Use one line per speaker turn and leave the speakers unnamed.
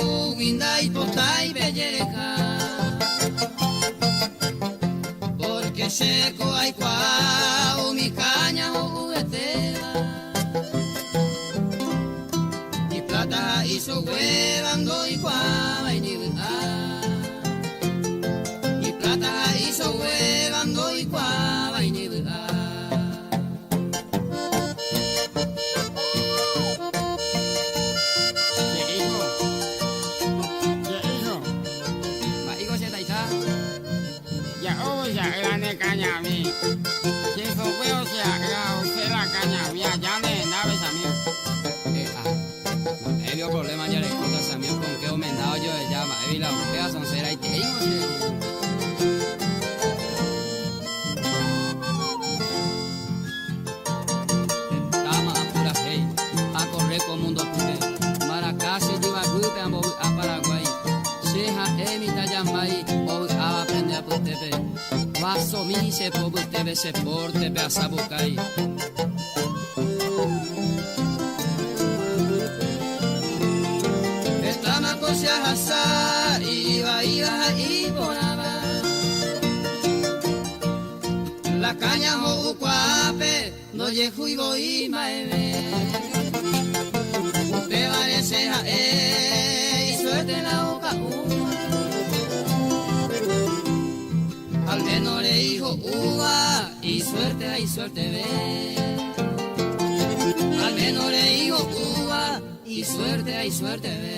Mboriahúgui ndaipotái pejereha. Pórke chéko aikuaa umi káña ho'uetéva. Ipláta ha isoguéva ndoikuaávai iñyvy'a. Ipláta ha isoguéva ndoikuaávai iñyvy'a.
Che hijo, che hijo.
Mba'éiko che taita?
Ja'óvo ja'ýra ne kañami. Che soguéo che a'ýra ose la kañami aja ne hendápe chamío.
E'a. Mba'évi oproblema jarekóta chamío con que omenda ojoeja mba'évi la upéva sonseraiteívo che. Hetáma apurahéi, akorre ko mundo pýpe, mbaraka che jyva guýpe ambovy'a Paraguái, che ha'e mitã jambai ovy'áva pende apytépe, vasomi che po mbytépe che pórtepe asapukái. Hetáma ko che ahasa ivaíva ha iporãva. La caña ho'u kuaápe ndojehúi voi mba'eve. Upévare che ha'e isuerte la oka'úva. Al menos rei ho'úva isuerte ha isuerteve. Al menos rei ho'úva isuerte ha isuerteve.